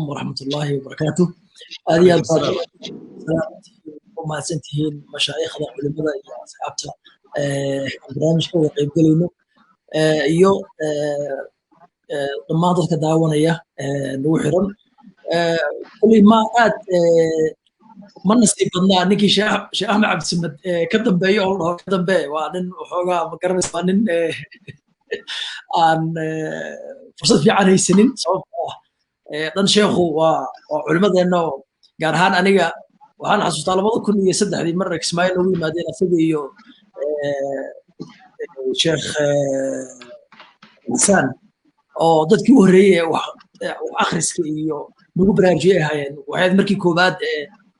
Waraxmatullaahi wabarakaatu. Aad iyo aad baad u mahadsan tihiin mashaayikhda, culimada iyo asxaabta barnaamijka wada qaybgelayno iyo dhammaan dadka daawanaya nagu xiran. Kulli ma aad ma nasiib badnaa ninkii Sheekh Axmed Cabdisamed ka dambeeyo oo la dhaho ka dambe. Waa nin waxoogaa, ma garanaysa, waa nin aan fursad fiican haysanin, sababtoo ah dhan sheekhu waa culimadeenna oo gaar ahaan aniga waxaan xasuustaa 2003-dii mar Kismaayo noogu yimaadeen asaga iyo Sheekh Xasaan, oo dadkii u horreeyey wax akhriska iyo nagu baraarujiyay ahaayeen. Waxayd markii koowaad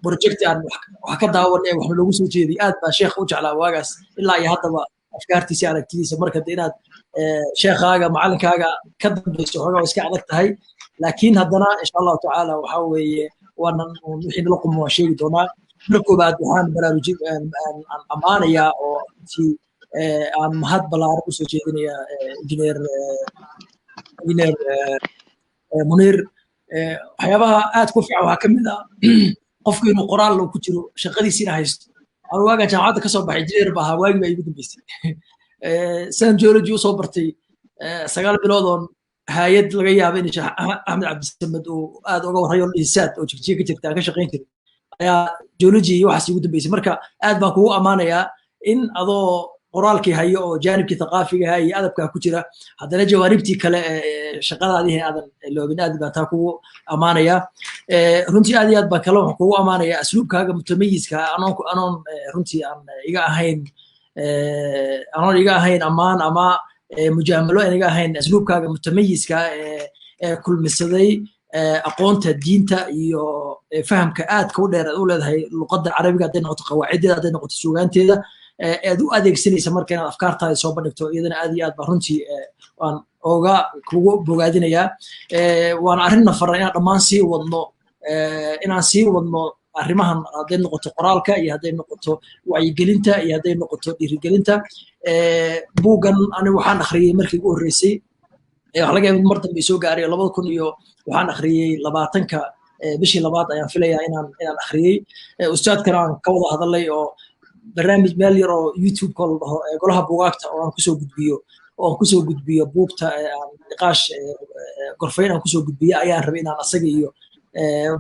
project aan wax ka daawanay, waxna loogu soo jeeday. Aad baa sheekha u jeclaa waagaas ilaa iyo haddaba afkaartiisa, aragtidiisa. Marka de inaad sheekhaaga, macalinkaaga ka dambayso xoogaa waa iska adag tahay, laakiin haddana insha Allahu tacaala waxaa weeye waanan wixii nala qumo waan sheegi doonaa. Marka koowaad waxaan baraaruji aan ammaanayaa oo runtii aan mahad ballaaran usoo jeedinayaa Engineer Muniir. Waxyaabaha aad ku fiican waxaa ka mid ah qofku inuu qoraal ku jiro, shaqadiisiina haysto. Anu waagaan jaamacadda kasoo baxay engineer ba ahaa, waagii baa igu dambeysay san geology usoo bartay 9 bilood oon hay'ad laga yaaba in Sheekh Axmed Cabdisamed uu aad uga warrayo, dhisaad oo Jigjiga ka jirta aan ka shaqayn jirin ayaa geology iyo waxaas igu dambeysay. Marka aad baan kugu ammaanayaa in adoo qoraalkii hayo oo jaanibkii thaqaafigaha iyo adabkaa ku jira, haddana jawaanibtii kale ee shaqadaadii aadan loobin. Aad baan taa kugu ammaanayaa runtii. Aad iyo aad baan kale waxaan kugu ammaanayaa asluubkaaga mutamayiska, anoon runtii aan iga ahayn, anoon iga ahayn ammaan ama mujaamalo aan iga ahayn, asluubkaaga mutamayiska ee kulmisaday aqoonta diinta iyo fahamka aadka u dheer aad u leedahay luqadda Carabiga, hadday noqoto qawaaciddeeda, hadday noqoto suugaanteeda, aad u adeegsanaysa marka inaad afkaartaada soo bandhigto. Iyadana aad iyo aad baa runtii waan oga kugu bogaadinayaa. Waana arrin nafara inaan dhammaan sii wadno, inaan sii wadno arrimahan, hadday noqoto qoraalka iyo hadday noqoto wacyigelinta iyo hadday noqoto dhiirigelinta. Buuggan anigu waxaan akhriyey markii ugu horreysay, waxa laga yaaba mar dambe soo gaaray, labada kun iyo waxaan akhriyey 20-ka bishii labaad ayaan filayaa inaan akhriyey. Ustaadkana aan ka wada hadalay oo barnaamij meel yar oo YouTube-ka la dhaho Golaha Buugaagta oo aan kusoo gudbiyo, buugta aan niqaash gorfayn aan kusoo gudbiyo ayaan rabay inaan asaga iyo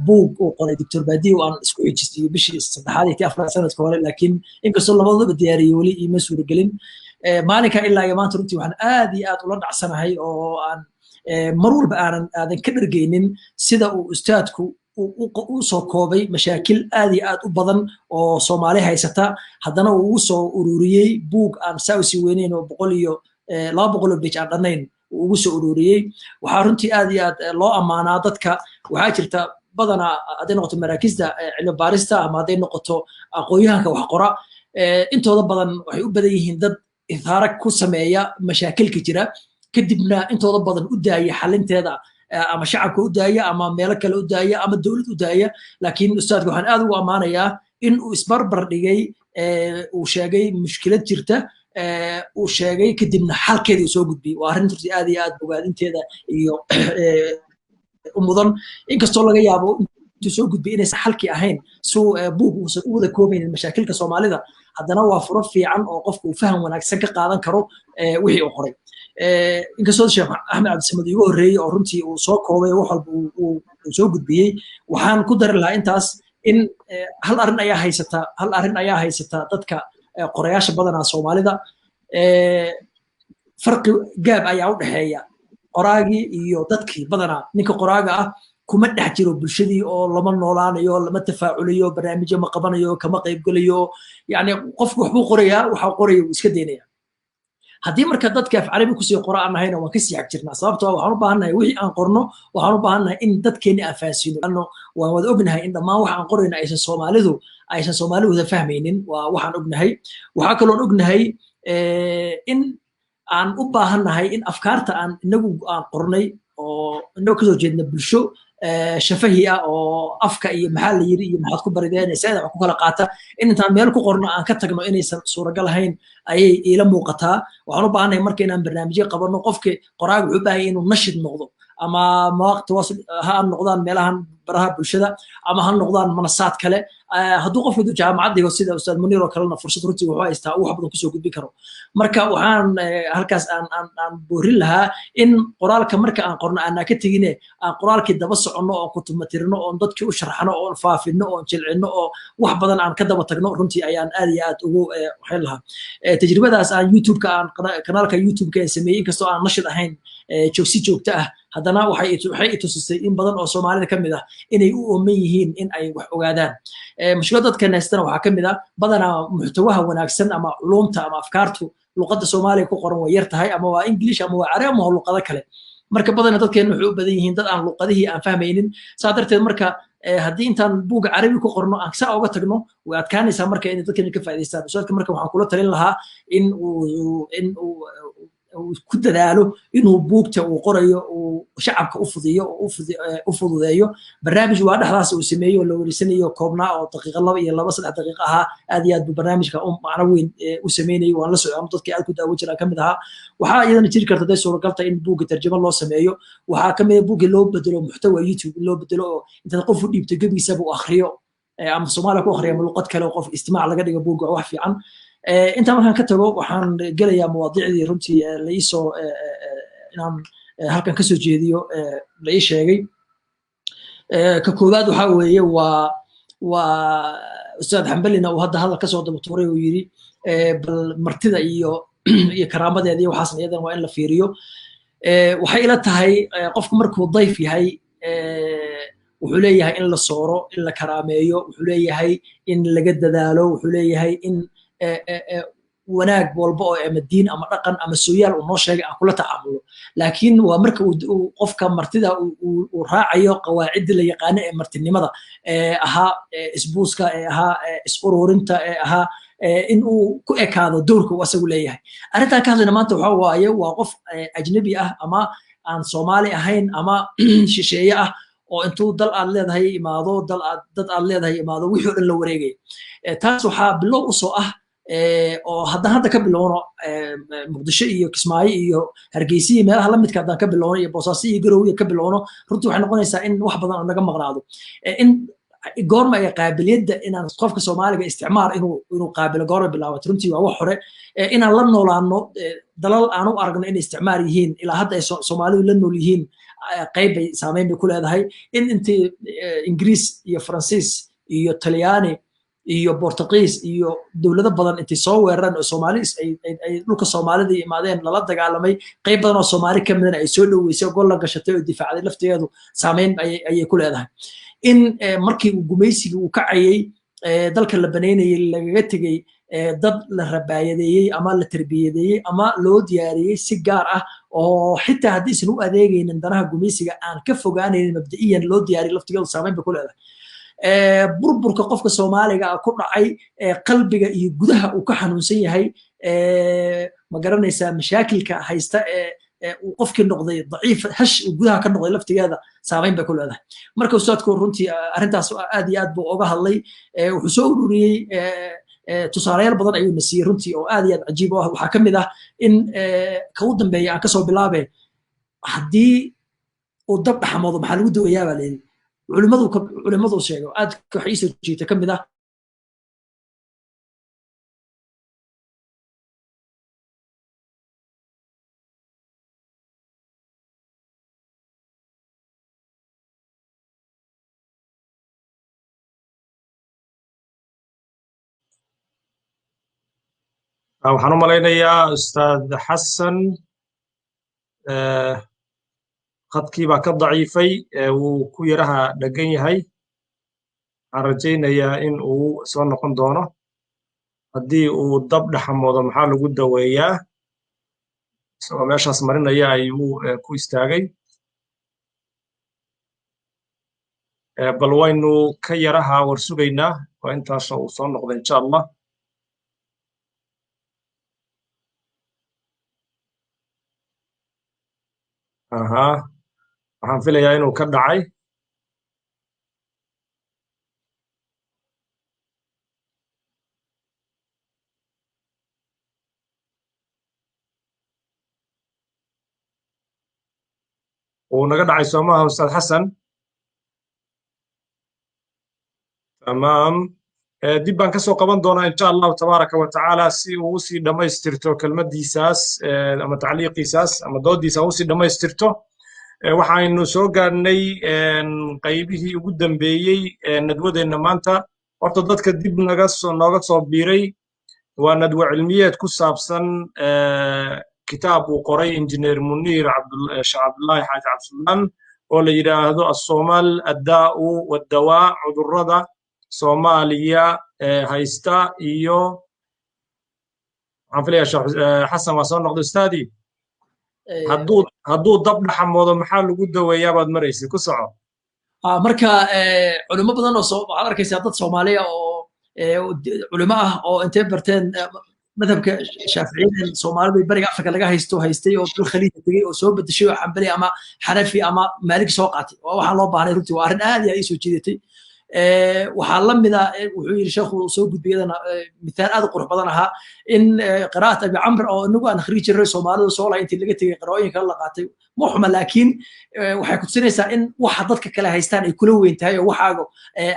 buug uu qoray Doctor Badiyo aan isku xijisiiyo bishii saddexaad iyo tii afraad sanadka hore, laakiin inkastoo labadaba diyaariyey weli iima suuragelin. Maalinka ilaa iyo maanta runtii waxaan aad iyo aad ula dhacsanahay oo aan mar walba aanan aadan ka dhergeynin sida uu ustaadku u soo koobay mashaakil aad iyo aad u badan oo Soomaali haysata, haddana uu ugu soo ururiyey buug aan saa usii weyneyn oo 100 iyo 200 oo page aan dhannayn uu ugu soo ururiyey. Waxaa runtii aad iyo aad loo ammaanaa dadka. Waxaa jirta badanaa, hadday noqoto maraakista cilmi baarista ama hadday noqoto aqoon-yahanka wax qora, intooda badan waxay u badan yihiin dad ithaara ku sameeya mashaakilka jira, kadibna intooda badan u daaya xalinteeda, ama shacabka u daaya ama meelo kale u daaya ama dowlad u daaya. Laakiin ustaadka waxaan aad ugu ammaanayaa in uu isbarbar dhigay, uu sheegay mushkilad jirta, uu sheegay, kadibna xalkeeda uu soo gudbiyey. Waa arrin runtii aad iyo aad bogaadinteeda iyo u mudan, inkastoo laga yaabo intuu soo gudbiyey inaysan xalkii ahayn, suu buug uusan u wada koobaynin mashaakilka Soomaalida, haddana waa furo fiican oo qofku uu faham wanaagsan ka qaadan karo wixii uu qoray. Inkastoo Sheekh Axmed Cabdisamed iigu horreeyey oo runtii uu soo koobay wax walba uu soo gudbiyey, waxaan ku dari lahaa intaas in hal arrin ayaa haysata dadka qorayaasha badanaa Soomaalida. Farqi gaab ayaa u dhexeeya qoraagii iyo dadkii. Badanaa ninka qoraaga ah kuma dhex jiro bulshadii oo lama noolaanayo, lama tafaaculayo, barnaamijyo ma qabanayo, kama qaybgelayo. Yani qofku waxbuu qorayaa, waxa qoraya wuu iska daynaya. Haddii marka dadka af Carabi kusii qora aan nahayna, waan kasii xag jirnaa, sababtoo waxaan u baahannahay wixii aan qorno, waxaan u baahannahay in dadkeenni aan fahansiino. Ano waan wada ognahay in dhammaan waxa aan qorayna aysan Soomaalidu wada fahmaynin. Waa waxaan ognahay. Waxaa kaloon ognahay in aan u baahannahay in afkaarta aan inagu aan qornay oo inagu kasoo jeedna bulsho shafahi ah oo afka iyo maxaa la yiri iyo maxaad ku barideen saada wax ku kala qaata, in intaan meel ku qorno aan ka tagno inaysan suuragal ahayn ayay iila muuqataa. Waxaan u baahannahay marka inaan barnaamijyo qabanno. Qofki qoraaga wuxuu u baahan yahay inuu nashid noqdo. Ama mawaaqi tawaasul ha noqdaan, meelahan baraha bulshada, ama ha noqdaan manasaad kale. Hadduu qofku jaamacad dhigo sida Ustaad Muniir oo kalena, fursad runtii wuxuu haystaa uu wax badan kusoo gudbin karo. Marka waxaan halkaas aan boorin lahaa in qoraalka marka aan qorno aanaa ka tegine, aan qoraalkii daba soconno, oon kutumatirno, oon dadkii u sharxno, oon faafino, oon jilcino, oo wax badan aan ka daba tagno. Runtii ayaan aad iyo aad ugu waxayn lahaa tajribadaas aan YouTube-ka, aan kanaalka YouTube-ka aan sameeyey. Inkastoo aan nashid ahayn joogsi joogto ah, haddana waxay itusisay in badan oo Soomaalida ka mid ah inay u ooman yihiin in ay wax ogaadaan. Mushkilad dadkan haystana waxaa ka mid ah, badanaa muxtawaha wanaagsan ama culumta ama afkaartu luqadda Soomaaliga ku qoran way yar tahay, ama waa English ama waa Carabi ama waa luqado kale. Marka badanaa dadkeena waxay u badan yihiin dad aan luqadihii aan fahmaynin. Saa darteed marka haddii intaan buugga Carabi ku qorno aan saa oga tagno, way adkaanaysaa marka inay dadkeena ka faa'idaystaan. Ustaadka marka waxaan kula talin lahaa in uu ku dadaalo inuu buugta uu qorayo uu shacabka u fudiyo oo u fududeeyo. Barnaamij waa dhexdaas uu sameeyo oo la welisanayo koobnaa oo daqiiqa 2 iyo 2 3 daqiiqo ahaa, aad iyo aad buu barnaamijka macno weyn u sameynayay. Waan la socday, dadkii aad ku daawan jiraan ka mid ahaa. Waxaa iyadana jiri karta, haday suuragal tahay, in buugga tarjamo loo sameeyo. Waxaa ka mid ah buugga loo bedelo muxtawa YouTube loo bedelo, oo intaad qof u dhiibto gebigiisaba uu akhriyo, ama Soomaaliya ku akhriyo ama luqad kale, oo qof istimaac laga dhigo buugga, wax fiican. Intaa markaan ka tago, waxaan gelayaa mawaadiicdii runtii la iisoo inaan halkan kasoo jeediyo la ii sheegay. Ka koowaad waxaa weeye waa Ustaad Xambalina uu hadda hadal kasoo daba tuuray, uu yidhi bal martida iyo karaamadeeda iyo waxaasna iyadan waa in la fiiriyo. Waxay ila tahay qofku markuu dayf yahay, wuxuu leeyahay in la sooro, in la karaameeyo, wuxuu leeyahay in laga dadaalo, wuxuu leeyahay in wanaag walba oo ama diin ama dhaqan ama sooyaal uu noo sheegay aan kula tacaamulo. Laakiin waa marka uu qofka martida uu raacayo qawaacidda la yaqaano ee martinimada, ee ahaa isbuuska, ee ahaa is-ururinta, ee ahaa in uu ku ekaado dowrka uu asagu leeyahay. Arrintan ka hadlayna maanta waxa waaye waa qof ajnabi ah ama aan Soomaali ahayn ama shisheeye ah oo intuu dal aad leedahay imaado, dal aad dad aad leedahay imaado, wixii oo dhan la wareegaya. Taas waxaa bilow usoo ah, oo haddaan hadda ka bilowno Muqdisho iyo Kismaayo iyo Hargeysa iyo meelaha lamidka, haddaan ka bilowno iyo Boosaaso iyo Garowe ka bilowno, runtii waxay noqonaysaa in wax badan oo naga maqnaado. In goorma ay qaabiliyadda inaan qofka Soomaaliga isticmaar inuu qaabilo goorma bilaabato? Runtii waa wax hore. Inaan la noolaano dalal aan u aragno inay isticmaar yihiin, ilaa hadda ay Soomaalidu la nool yihiin, qayb bay saameyn bay ku leedahay. In intii Ingiriis iyo Faransiis iyo Talyaani iyo Bortuqiis iyo dowlado badan intay soo weerareen oo Soomaali ay dhulka Soomaalida yimaadeen, lala dagaalamay, qayb badan oo Soomaali ka midana ay soo dhoweysay oo gol la gashatay oo difaacday, laftigeedu saameyn ayay ku leedahay. In markii uu gumaysigii uu kacayey, dalka la banaynayay, lagaga tegey dad la rabaayadeeyey ama la tarbiyadeeyey ama loo diyaariyey si gaar ah, oo xitaa haddaysan u adeegaynin danaha gumaysiga aan ka fogaanaynin mabda'iyan loo diyaariyey, laftigeedu saameyn bay ku leedahay. Burburka qofka Soomaaliga ah ku dhacay, qalbiga iyo gudaha uu ka xanuunsan yahay, ma garanaysaa, mashaakilka haysta ee uu qofkii noqday daciif hash uu gudaha ka noqday, laftigeeda saameyn bay ku leedahay. Marka ustaadku runtii arrintaas aad iyo aad buu oga hadlay. Wuxuu soo ururiyey tusaalayaal badan ayuu na siiyey runtii oo aad iyo aad cajiib u ah. Waxaa ka mid ah in ka u dambeeya aan kasoo bilaabe, haddii uu dab dhaxmoodo maxaa lagu dawayaa baa layidhi. Culimadu sheego aad waxa iisoo jiita ka mid ah. Waxaan u malaynayaa Ustaad Xasan khadkii baa ka daciifay, wuu ku yaraha dhegan yahay. Waxaan rajaynayaa in uu soo noqon doono. Haddii uu dab dhaxamoodo maxaa lagu daweeyaa, isagoo meeshaas marinaya ayuu ku istaagay. Bal waynu ka yaraha war sugaynaa waa intaasoo uu soo noqda, insha Allah. Aha, waxaan filayaa inuu ka dhacay. Wuu naga dhacay soomaha Ustaad Xasan? Tamaam. Dib baan ka soo qaban doonaa insha Allahu tabaaraka wa tacaala si uu usii dhammaystirto kelmaddiisaas ama tacliiqiisaas ama dooddiisa usii dhammaystirto. Waxaynu soo gaadhnay qaybihii ugu dambeeyey nadwadeenna maanta. Horta dadka dib naga soo nooga soo biiray, waa nadwo cilmiyeed ku saabsan kitaab uu qoray Injineer Muniir Sheekh Cabdullaahi Xaaji Cabdisuldaan oo la yidhaahdo Asoomaal Addaa'u Waddawaa, cudurrada Soomaaliya haysta. Iyo waxaan filayaa Sheekh Xasan waa soo noqday. Ustaadii, hadduu dab dhaxamoodo maxaa lagu daweeyaa baad maraysay, ku soco. Marka culimo badan oo waxaad arkaysaa dad Soomaaliya oo culimo ah oo intay barteen madhabka Shaaficiyada Soomaalida Bariga Afrika laga haysto haystay oo dal Khaliija tegey oo soo bedeshay oo Xambali ama Xanafi ama Maaliki soo qaatay. Waa waxaan loo baahnay runtii, waa arrin aad iyo aad ii soo jiidatay. Waxaa la mida wuxuu yidhi sheekhu soo gudbiyadana mithaal aad u qurux badan ahaa in qiraa'at Abi Camr oo inagu aan akhrii jirnay Soomaalidu soo lahay intii laga tegey qiraa'ooyinka la qaatay. Ma xuma, laakiin waxay kutusinaysaa in waxa dadka kale haystaan ay kula weyn tahay oo waxaaga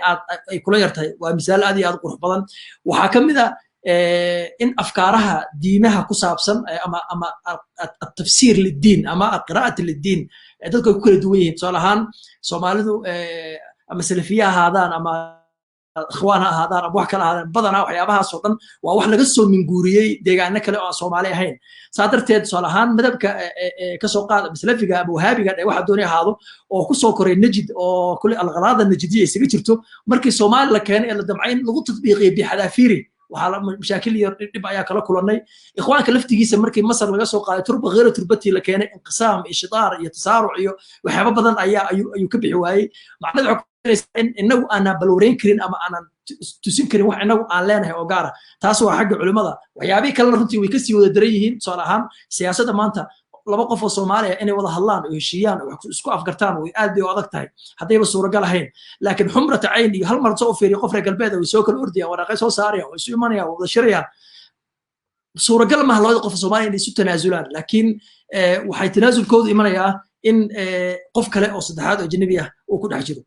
aad ay kula yar tahay. Waa misaal aad iyo aad u qurux badan. Waxaa ka mid ah in afkaaraha diimaha ku saabsan ama atafsiir liddiin ama qiraa'at liddiin dadku ay ku kala duwan yihiin. Tusaale ahaan, Soomaalidu ama Salafiye ha ahaadaan ama Ikhwaan ha ahaadaan ama wax kale ahaadaan, badanaa waxyaabahaas oo dhan waa wax laga soo minguuriyey deegaano kale oo aan Soomaali ahayn. Saa darteed, tusaale ahaan, madhabka kasoo qaad Salafiga ama Wahaabiga dhe waxa doonay ahaado oo ku soo koray Najid oo kule alqalaada Najidiya isaga jirto, markii Soomaali la keenay ee la damcay in lagu tatbiiqiyo bixadaafiiri, waxaa mashaakil iyo dhib ayaa kala kulannay. Ikhwaanka laftigiisa markii Masar laga soo qaaday, turba kheyra turbatii la keenay, inqisaam iyo shidaar iyo tasaaruc iyo waxyaabo badan ayaa ayuu ka bixi waayey. Macnada waxay kutusinaysaa in inagu aanan balwareyn karin ama aanan tusin karin wax inagu aan leenahay oo gaara. Taas waa xagga culimmada. Waxyaabihii kalena runtii way kasii wada daran yihiin. Tusaale ahaan, siyaasadda maanta laba qof oo Soomaaliya inay wada hadlaan oo heshiiyaan oo wax isku afgartaan way aad bay u adag tahay haddayba suuragal ahayn. Laakiin xumrata cayn iyo hal mar soo fiiriyo qof reer galbeed way soo kala ordayaan, waraaqay soo saarayaan, way isu imanayaan, way wada shirayaan. Suuragal maaha labada qof oo Soomaaliya inay isu tanaasulaan, laakiin waxay tanaasulkoodu imanayaa in qof kale oo saddexaad oo ajnabi ah uu ku dhex jiro.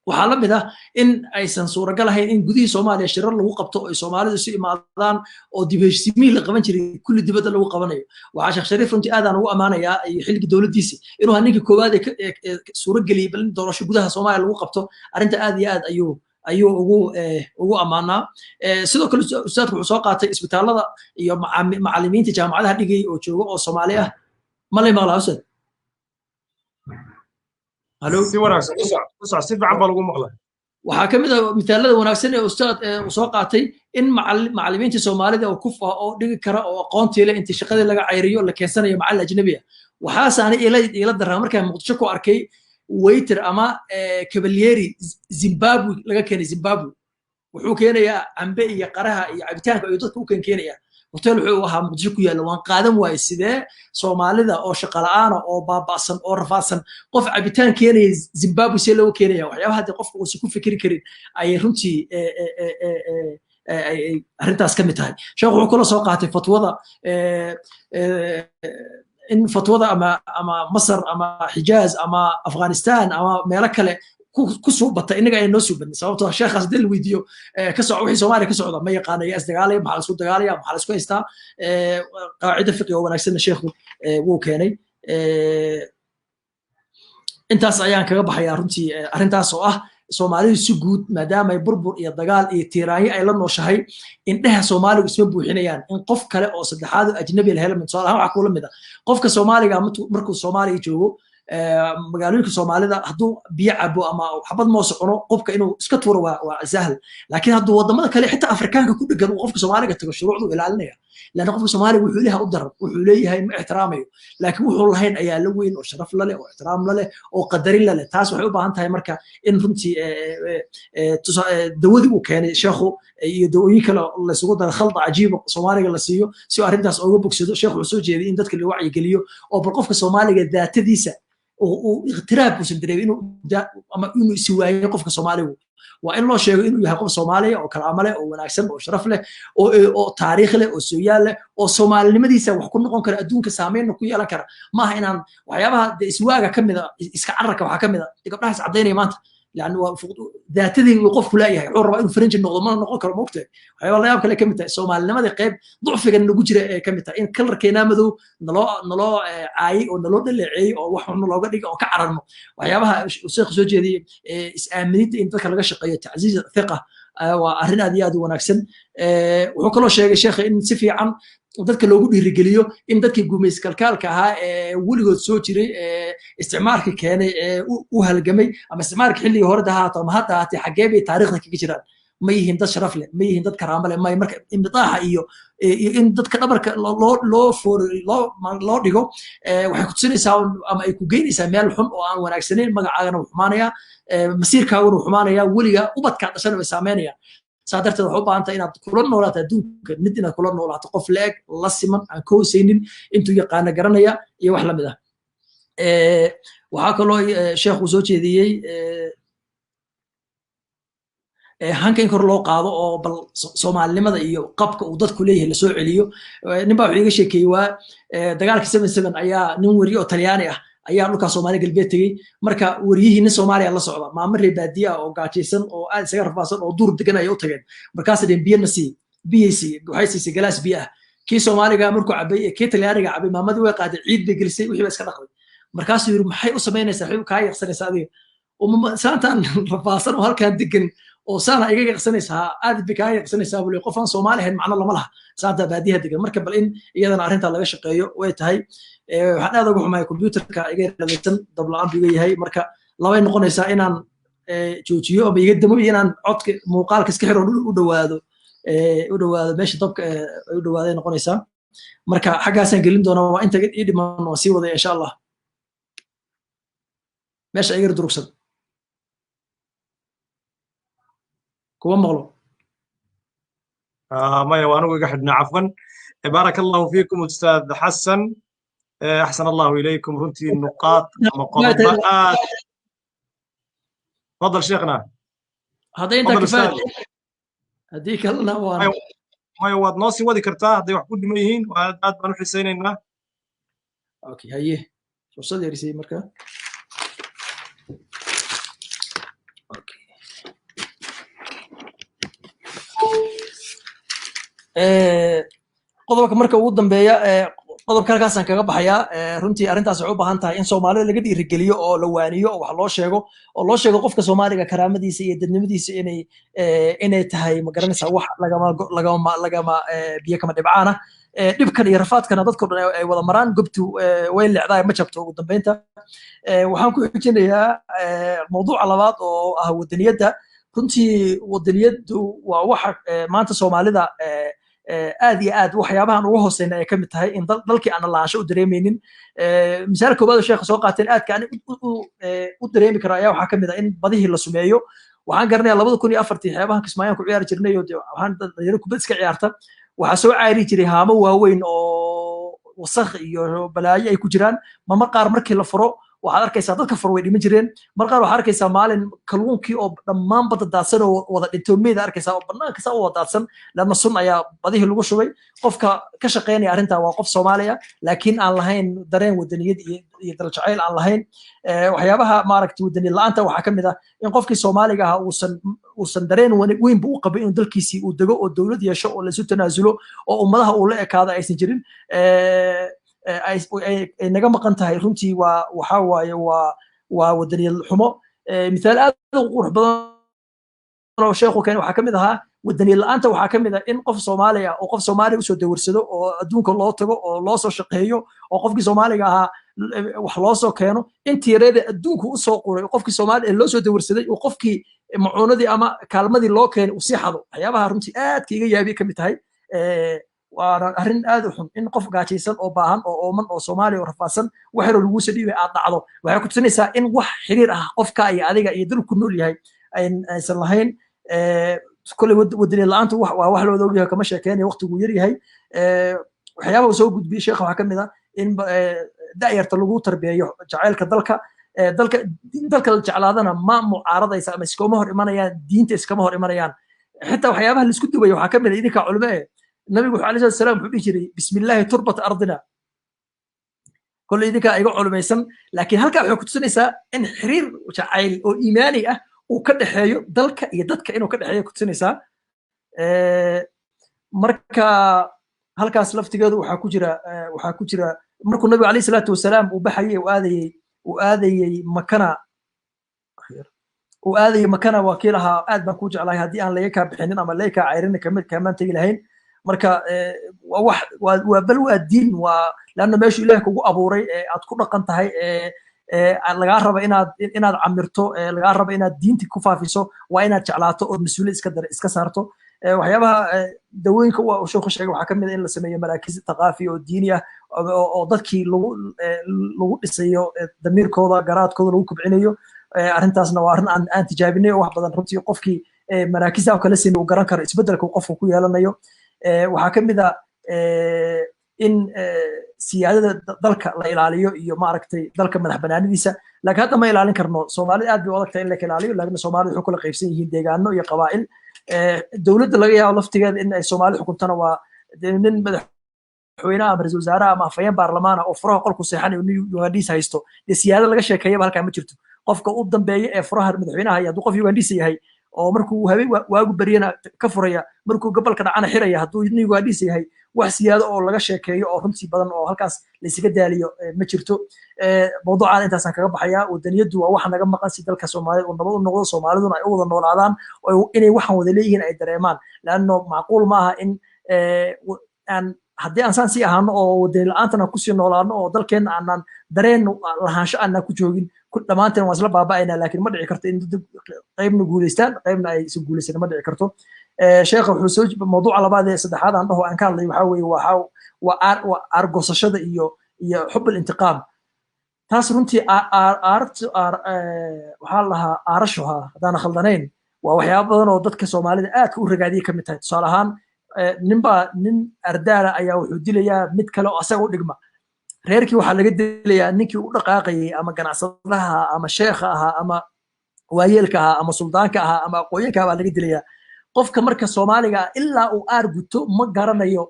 Waxaa la mid ah in aysan suuragal ahayn in gudihii Soomaaliya shirar lagu qabto oo ay Soomaalidu isu imaadaan oo dib heshiimihii la qaban jiray kulli dibadda lagu qabanayo. Waxaa Sheekh Shariif runtii aadaan ugu ammaanayaa iyo xilligii dowladdiisa inuu ahaa ninkii koowaad ee suurageliyey bal in doorasho gudaha Soomaaliya lagu qabto. Arrinta aad iyo aad ayuu ugu ammaanaa. Sidoo kale ustaadku wuxuu soo qaatay isbitaallada iyo macallimiinta jaamacadaha dhigay oo jooga oo Soomaali ah. Ma lay maqlaa, ustaad? Halo? Si wanaagsan, ku soc, ku soc, si fiican baa lagu maqlaa. Waxaa ka mid ah mithaalada wanaagsan ee ustaad uu soo qaatay in macallimiinta Soomaalida oo kuf ah oo dhigi kara oo aqoontii leh intii shaqadii laga cayriyo la keensanayo macallin ajnabi ah. Waxaase ani ila daraa markaan Muqdisho ku arkay waiter ama kabalyeri Zimbabwe laga keenay. Zimbabwe wuxuu keenayaa cambe iyo qaraha iyo cabitaanka ayuu dadka u keenaya. Hotel wuxuu ahaa Muqdisho ku yaalla. Waan qaadan waaye, sidee Soomaalida oo shaqo la'aana oo baaba'san oo rafaadsan qof cabitaan keenaya Zimbabwe see looga keenaya? Waxyaabaha dee qofka uusan ku fikri karin ayay runtii ay arrintaas ka mid tahay. Sheekhu wuxuu kula soo qaatay fatwada in fatwada ama Masar ama Xijaaz ama Afghanistan ama meelo kale ku suubata innaga ay noo suubanin, sababtoo sheekhaas haddii la weydiiyo ka soco wixii Soomaaliya ka socda ma yaqaana, yaa isdagaalaya, maxaa la isku dagaalaya, maxaa la isku haystaa. Qaacido fiqi oo wanaagsanna sheekhu wuu keenay. Intaas ayaan kaga baxayaa runtii arrintaas oo ah Soomaalidu si guud maadaama ay burbur iyo dagaal iyo tiiraanyo ay la nooshahay, indhaha Soomaaligu isma buuxinayaan in qof kale oo saddexaad oo ajnabi la helo. Tusaale ahaan, waxaa kula mid ah qofka Soomaaliga markuu Soomaaliya joogo, magaalooyinka Soomaalida hadduu biyo cabo ama xabad moos cuno, qofka inuu iska tuuro waa sahal. Laakiin hadduu wadamada kale, xitaa Afrikaanka ku dhegan, uu qofka Soomaaliga tago, shuruucdu ilaalinaya, lana qofka Soomaaliga wuxuu leeyahay u daran, wuxuu leeyahay ma ixtiraamayo, laakiin wuxuu lahayn ayaa la weyn oo sharaf la leh oo ixtiraam la leh oo qadarin la leh. Taas waxay u baahan tahay marka in runtii dawadii uu keenay sheekhu iyo dawooyin kale laysugu daro, khalda cajiiba Soomaaliga la siiyo si uu arrintaas uga bogsado. Sheekhu wuxuu soo jeeday in dadka la wacyigeliyo oo bal qofka Soomaaliga daatadiisa uu iqtiraab uusan dareemin inuu ama inuu isi waayo qofka Soomaaligu. Waa in loo sheego inuu yahay qof Soomaaliya oo karaamo leh, oo wanaagsan, oo sharaf leh, oo taariikh leh, oo sooyaal leh, oo Soomaalinimadiisa wax ku noqon kara adduunka, saameynna ku yeelan kara. Maaha inaan waxyaabaha de iswaaga ka mid a, iska cararka waxaa ka mid a gabdhaha is caddaynaya maanta. Yani waa daatadii uu qofku leeyahay, wuxuu rabaa inuu faranji noqdo, mana noqon karo, moogtahay. Waxyaaba la yaab kale ka mid tahay Soomaalinimadii qayb ducfigan nagu jira ee ka mid tahay in kalarkeenaa madow naloo caayay oo naloo dhaleeceeyey oo wax xun looga dhigay oo ka cararno. Waxyaabaha sheekhu soo jeediyey, is-aaminidda in dadka laga shaqeeyo, tacziiz thiqa, waa arrin aad iyo aad u wanaagsan. Wuxuu kaloo sheegay sheekha in si fiican dadka loogu dhiirigeliyo in dadkii gumays kalkaalka ahaa ee weligood soo jiray, ee isticmaalkii keenay, ee u halgamay, ama isticmaalka xilligii hore ha ahaato ama hadda ahaatee, xaggee bay taariikhda kaga jiraan? Ma yihiin dad sharaf leh? Ma yihiin dad karaamo leh? May. Marka imbitaaxa iyo in dadka dhabarka loo foor loo dhigo waxay kutusinaysaa ama ay ku geynaysaa meel xun oo aan wanaagsanayn. Magacaagana wuu xumaanayaa, masiirkaaguna wuu xumaanayaa, weliga ubadkaa dhashana way saameynayaan. Saa darteed waxay u baahan tahay inaad kula noolaato adduunka mid, inaad kula noolaato qof la-eg, la siman, aan ka hoosaynin, intuu yaqaana garanaya iyo wax lamid ah. Waxaa kaloo sheekhu soo jeediyey hanka in kor loo qaado oo bal Soomaalinimada iyo qabka uu dadku leeyahay lasoo celiyo. Nin baa wuxuu iga sheekeeyey, waa dagaalkii 77 ayaa nin weriye oo Talyaani ah ayaa dhulkaa Soomaali Galbeed tegey. Marka weriyihii nin Soomaaliya la socda, maamo reer baadiye ah oo gaajaysan oo aad isaga rafaadsan oo duur degan ayay u tageen. Markaasay dheen, "Biyana sii." Biyay sii, waxay siisay galaas biyo ah. Kii Soomaaliga markuu cabay ee kii Talyaaniga cabay, maamadii way qaaday, ciid bay gelisay, wixii ba iska dhaqday. Markaasuu yidhi, "Maxay u samaynaysaa? Waxay kaa yaqsanaysaa adiga saantaan rafaadsan oo halkaan degan oo saana iga yaqsanaysaa, aad bay kaa yaqsanaysaa," buu leeyahay. "Qof aan Soomaali ahayn macno lama laha saantaa baadiyaha degan." Marka bal in iyadana arrintaa laga shaqeeyo way tahay. Waxaan aad uga xumahay computerka iga radaysan, dab la'aan buu iga yahay. Marka labay noqonaysaa: inaan joojiyo ama iga damo iyo inaan codka muuqaalka iska xiro, u dhowaado meesha dabka ay u dhawaaday noqonaysaa. Marka xaggaasaan gelin doonaa, waa inta ii dhiman, waan sii wadaya insha Allah. Meesha iga durugsan kuma maqlo. Maya, waa anigu iga xidhnaa, cafwan. Baaraka Allahu fiikum, Ustaad Xasan, axsan Allahu ilaykum. Runtii nuqaad ama qodobo aad. Tafadal, sheekhna. Hadday intaa kifaaya, haddii kalena waan Maya, waad noo sii wadi kartaa hadday wax ku dhiman yihiin, aad baan u xisaynaynaa. Okay, haye, fursad yarisay marka. Okay. Qodobka marka ugu dambeeya, qodobka halkaasaan kaga baxayaa. Runtii arrintaas waxay u baahan tahay in Soomaalida laga dhiirigeliyo oo la waaniyo oo wax loo sheego, oo loo sheego qofka Soomaaliga karaamadiisa iyo dadnimadiisa inay tahay, ma garanaysaa, wax lagama biyo kama dhibcaana. Dhibkan iyo rafaadkana dadko dhan ay wada maraan. Gobtu way leecdahay, ma jabto. Ugu dambeynta waxaan ku xijinayaa mawduuca labaad oo ah wadaniyadda. Runtii wadaniyaddu waa waxa maanta Soomaalida aad iyo aad waxyaabahan uga hooseyna ay ka mid tahay, in dalkii aan lahaansho u dareemeynin. Misaal koowaad oo sheekha soo qaateen aadka ani u dareemi karo ayaa waxaa ka mid ah in badihii la sumeeyo. Waxaan garanayaa 2004-tii xeebahan Kismaayaan ku ciyaari jirnay, oo waxaan dhalinyaro kubad iska ciyaarta, waxaa soo caari jiray haamo waaweyn oo wasakh iyo balaayo ay ku jiraan. Marmar qaar markii la furo waxaad arkaysaa dadka fur way dhiman jireen. Mar qaar waxaad arkaysaa maalin kalluunkii oo dhammaan badda daadsan oo wada dhinto, meyd arkaysaa oo banaanka saa u wada daadsan, leanna sun ayaa badihii lagu shubay. Qofka ka shaqeynaya arrintaa waa qof Soomaaliya, laakiin aan lahayn dareen wadaniyad iyo daljacayl aan lahayn. Waxyaabaha maaragtay wadaniyad la'aanta waxaa ka mid ah in qofkii Soomaaliga ahaa uusan dareen weynba u qabin inuu dalkiisii uu dego oo dowlad yeesho oo laisu tanaasulo oo ummadaha uu la ekaado aysan jirin, ay naga maqan tahay. Runtii waa waxa waaye waa wadaniyad xumo. Mithaal aad u qurux badan oo sheekhu keenay waxaa ka mid ahaa wadaniyad la'aanta, waxaa ka mid ah in qof Soomaali ah oo qof Soomaaliya usoo dawarsado oo adduunka loo tago oo loo soo shaqeeyo oo qofkii Soomaaliga ahaa wax loo soo keeno, intii yareeda adduunku usoo qoray qofkii Soomaaliya loo soo dawarsaday uu qofkii macuunadii ama kaalmadii loo keenay uu sii xado. Waxyaabaha runtii aadka iga yaabiyay ka mid tahay. Waana arrin aad u xun in qof gaajaysan oo baahan oo ooman oo Soomaaliya oo rafaadsan wax yaroo laguu soo dhiibay aad dhacdo. Waxay ku tusinaysaa in wax xiriir ah qofka iyo adiga iyo dalku nool yahay aysan lahayn. Kolley wadaniyad la'aantu waa wax looda ogyahay, kama sheekeynaya, waqtigu yar yahay. Waxyaabaha uu soo gudbiyey sheekha waxaa ka mid ah in da'yarta lagu tarbiyeeyo jacaylka dalka. Dalka dalka la jeclaadana ma mucaaradaysa ama iskama hor imanayaan, diinta iskama hor imanayaan. Xitaa waxyaabaha laisku duwaya waxaa ka mid ah, idinka culimo eh, nabigu wuxuu alayhi salatu wasalaam wuxuu dhihi jiray: "Bismillaahi turbata ardina." Kolley idinkaa iga culumaysan, laakiin halkaa waxay kutusinaysaa in xiriir jacayl oo iimaani ah uu ka dhexeeyo dalka iyo dadka, inuu ka dhexeeyo kutusinaysaa. Marka halkaas laftigeedu waxaa ku jira markuu nabigu alayhi salaatu wasalaam uu baxayay, uu aadayey Makana, uu aadayey Makana, waa kii lahaa: "Aad baan kuu jeclahay, haddii aan laga kaa bixinin ama laga kaa cayrin kamid kamaan tegi lahayn." Marka waa wax waa bal waa diin, waa leanna meeshu Ilaah kugu abuuray ee aad ku dhaqan tahay ee lagaa raba inaad camirto, ee lagaa raba inaad diinta ku faafiso, waa inaad jeclaato ood mas-uuliyad iska saarto. Waxyaabaha dawooyinka uu sheekhu sheegay waxaa ka mid ah in la sameeyo maraakiis thaqaafi oo diini ah oo dadkii lagu dhisayo damiirkooda, garaadkooda lagu kobcinayo. Arrintaasna waa arrin aan tijaabinay oo wax badan runtii qofkii maraakiista oo kala sameey uu garan karo isbeddelka uu qofku ku yeelanayo. Waxaa ka mid ah in siyaadada dalka la ilaaliyo iyo maaragtay dalka madax banaanidiisa, laakiin hadda ma ilaalin karno. Soomaalida aad bay u adag tahay in la ilaaliyo, laakiin Soomaalida waxay kula qaybsan yihiin deegaano iyo qabaa'il. Dowladda laga yaabo laftigeeda in ay Soomaali xukuntana waa nin madaxweynaha ama ra-iisul wasaaraha ama afhayeen baarlamaana oo furaha qolku seexanayo nin Ugandhiis haysto. Dee siyaado laga sheekeeyaba halkaa ma jirto. Qofka u dambeeya ee furaha madaxweynaha iyo hadduu qof Ugandhiis yahay oo markuu habeen waagu baryana ka furaya, markuu gobolka dhacana xiraya, hadduu nin Ugandhiis yahay, wax siyaado oo laga sheekeeyo oo runtii badan oo halkaas laysaga daaliyo ma jirto. Mawduucaan intaasaan kaga baxayaa. Wadaniyaddu waa waxa naga maqan si dalka Soomaalida uu nabad u noqdo, Soomaaliduna ay u wada noolaadaan oo inay waxan wada leeyihiin ay dareemaan, leanno macquul maaha in aan haddii aan saan sii ahaano oo wadani la-aantan aan kusii noolaano oo dalkeenna aanan dareen lahaansho aanan ku joogin, dhammaanteen waan isla baaba'aynaa. Laakiin ma dhici karto in qaybna guulaystaan, qaybna ay isu guulaysan, ma dhici karto. Sheekha wuxuu soo mawduuca labaad ee saddexaad aan dhaho aan ka hadlay waxaa weeye waa aargosashada iyo xub intiqaam. Taas runtii waxaa la dhahaa aarasho, ha haddaan khaldanayn. Waa waxyaaba badan oo dadka Soomaalida aadka u ragaadiyay ka mid tahay. Tusaale ahaan, ninbaa nin ardaala ayaa wuxuu dilayaa mid kale oo asaga u dhigma. Reerkii waxaa laga dilayaa ninkii u dhaqaaqayay, ama ganacsadaha ama sheekha ahaa ama waayeelka ahaa ama suldaanka ahaa ama aqoonyanka ahaa baa laga dilayaa. Qofka marka Soomaaliga ilaa uu aar guto ma garanayo,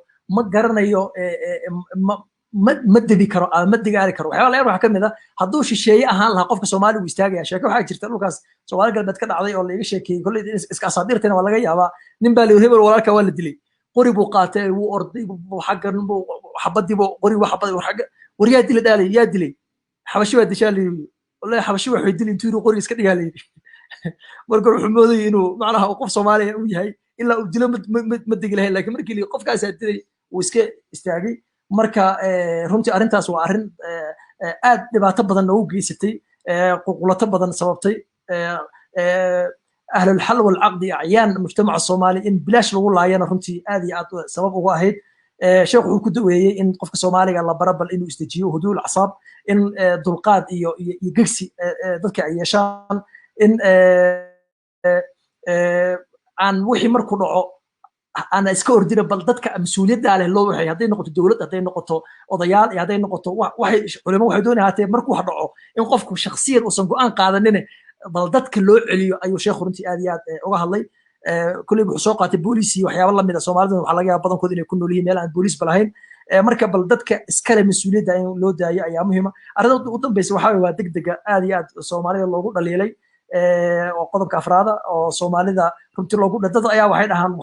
ma debi karo ama ma digaari karo. Waxyaaba la yaab waxaa ka mid ah hadduu shisheeye ahaan lahaa, qofka Soomaaliga uu istaagaya. Sheeko waxaa jirta dhulkaas Soomaali Galbeed ka dhacday oo laiga sheekeeyey, kolley iska asaadiirtana waa laga yaabaa. Nin baa la hebel walaalka waa la dilay. Qori buu qaatay, wuu orday xaggan, xabadii buu qori xabad xagga. "War yaa dilay?" Dhaalay, "Yaa dilay?" "Xabashi waa dishaa," la yiri. "Wallahi xabashi waxay dilay." Intuu yiri qoriga iska dhigaa la yiri. Marka wuxuu moodayay inuu macnaha qof Soomaaliya uu yahay, ilaa uu dilo ma degi lahayn, laakiin markii la qofkaasaa dilay wuu iska istaagay. Marka runtii arrintaas waa arrin aad dhibaato badan noogu geysatay, qulqulato badan sababtay. Ahlulxal walcaqdi, acyaan mujtamaca Soomaaliya in bilaash lagu laayana runtii aad iyo aad sabab ugu ahayd. Sheekh wuxuu ku daweeyey in qofka Soomaaliga la bara bal inuu isdejiyo, huduul acsaab, in dulqaad iyo gegsi dadka ay yeeshaan, in aan wixii markuu dhaco aan iska ordina, bal dadka mas-uuliyadda leh loo waxay, hadday noqoto dowlad, hadday noqoto odayaal iyo hadday noqoto waxay culimo waxay doonaya haatee, markuu wax dhaco in qofku shakhsiyan uusan go'aan qaadanine, bal dadka loo celiyo ayuu sheekhu runtii aad iyo aad uga hadlay. Kolley wuxuu soo qaatay booliis iyo waxyaabo lamid a. Soomaaliduna waxaa laga yaaba badankood inay ku nool yihiin meel aan booliis ba lahayn. Marka bal dadka iskale mas-uuliyadda in loo daayo ayaa muhiima. Arrinta ugu dambeysa waxaa waa degdega aad iyo aad Soomaalida loogu dhaliilay, oo qodobka afraada oo Soomaalida runtii loogu dad ayaa waxay dhahaan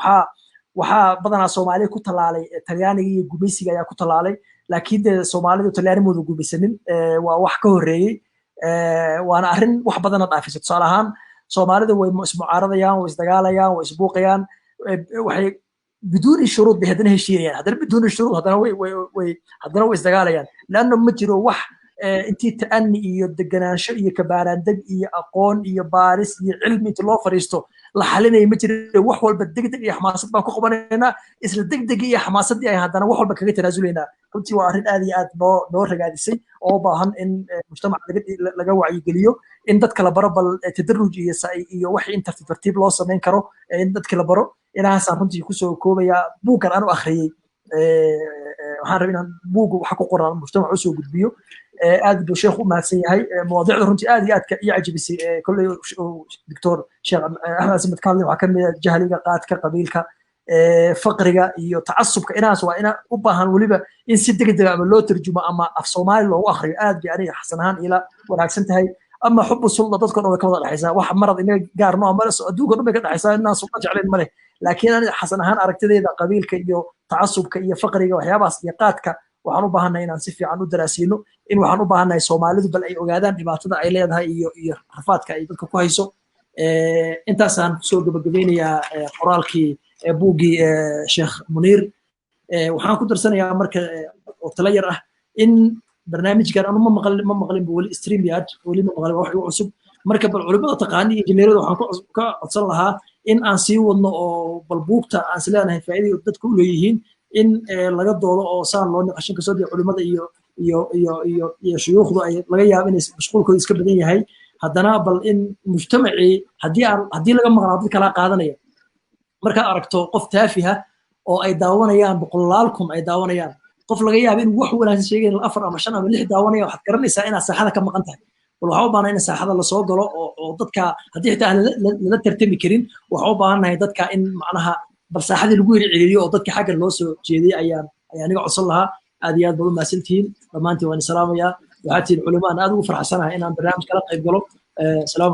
waxaa badanaa Soomaaliya ku tallaalay Talyaaniga iyo gumaysiga ayaa ku tallaalay, laakiin dee Soomaalidu Talyaanimooda gumaysanin, waa wax ka horreeyey, waana arrin wax badana dhaafisa. Tusaale ahaan, Soomaalida way ismucaaradayaan, way isdagaalayaan, way isbuuqayaan, waxay biduuni shuruud bay haddana heshiinayaan, haddana biduuni shuruud haddana way haddana way isdagaalayaan, leanno ma jiro wax intii ta'ani iyo deganaansho iyo kabaaraandeg iyo aqoon iyo baaris iyo cilmi inti loo fadhiisto la xalinaya ma jiro. Wax walba degdeg iyo xamaasad baan ku qabanaynaa, isla degdegii iyo xamaasaddii ay haddana wax walba kaga tanaasulaynaa. Runtii waa arrin aad iyo aad noo ragaadisay oo u baahan in mujtamaca laga wacyigeliyo, in dadka la baro bal tadaruj iyo wax in tartiib tartiib loo samayn karo in dadka la baro. Inahaasaan runtii kusoo koobaya buuggan aan u akhriyey. Waxaan rabay inaan buugga waxa ku qoran mujtamac usoo gudbiyo. Aad buu sheekhu u mahadsan yahay. Mawaadiicda runtii aad iyo aadka ii cajabisay kolley Doctor Sheekh Axmed Asimad ka hadlay waxaa ka mid ah jahliga, qaadka, qabiilka, faqriga iyo tacasubka. Inaas waa ina u baahan weliba in si degdeg ama loo tarjumo ama af Soomaali loogu akhriyo. Aad bay aniga Xasan ahaan ila wanaagsan tahay. Ama xubu sulda dadka dhan way ka wada dhexaysaa, wax marad inaga gaarno ama adduunka dhan bay ka dhexaysaa, inaan sulda jeclayn ma leh. Laakiin aniga Xasan ahaan aragtidayda, qabiilka iyo tacasubka iyo faqriga, waxyaabahaas iyo qaadka, waxaan u baahannahay inaan si fiican u daraasiino. In waxaan u baahannahay Soomaalidu bal ay ogaadaan dhibaatada ay leedahay iyo rafaadka ay dadka ku hayso. Intaasaan kusoo gabagabeynayaa qoraalkii buuggii Sheekh Muniir. Waxaan ku darsanayaa marka oo tala yar ah in barnaamijkan anu ma maqlin, ma maqlin weli StreamYard, weli ma maqlin, wax igu cusub. Marka bal culimada taqaani, injineerada, waxaan ka codsan lahaa in aan sii wadno oo bal buugta aan is leenahay faa'iidada dadka u leeyihiin in laga doodo oo saan loo niqashin kasoo dee culimada iyo shuyuukhdu ay laga yaabo inay mashquulkooda iska badan yahay, haddana bal in mujtamacii haddii laga maqlaa dad kalaa qaadanaya. Markaad aragto qof taafiha oo ay daawanayaan boqolaal kun ay daawanayaan, qof laga yaabo in wax wanaagsan sheegayn afar ama shan ama lix daawanaya, waxaad garanaysaa inaad saaxada ka maqan tahay. Bal waxaa u baahnaa in saaxada lasoo galo oo dadka haddii xitaa aan lala tartami karin, waxaa u baahannahay dadka in macnaha bal saaxadii lagu yiri celiyo oo dadka xagga loo soo jeediyey ayaan aniga codsan lahaa. Aad iyo aad baad u mahadsantihiin dhammaantiin, waan salaamayaa. Waxaad tihiin culimo aan aad ugu farxsanahay inaan barnaamij kala qayb galo. Salaamu.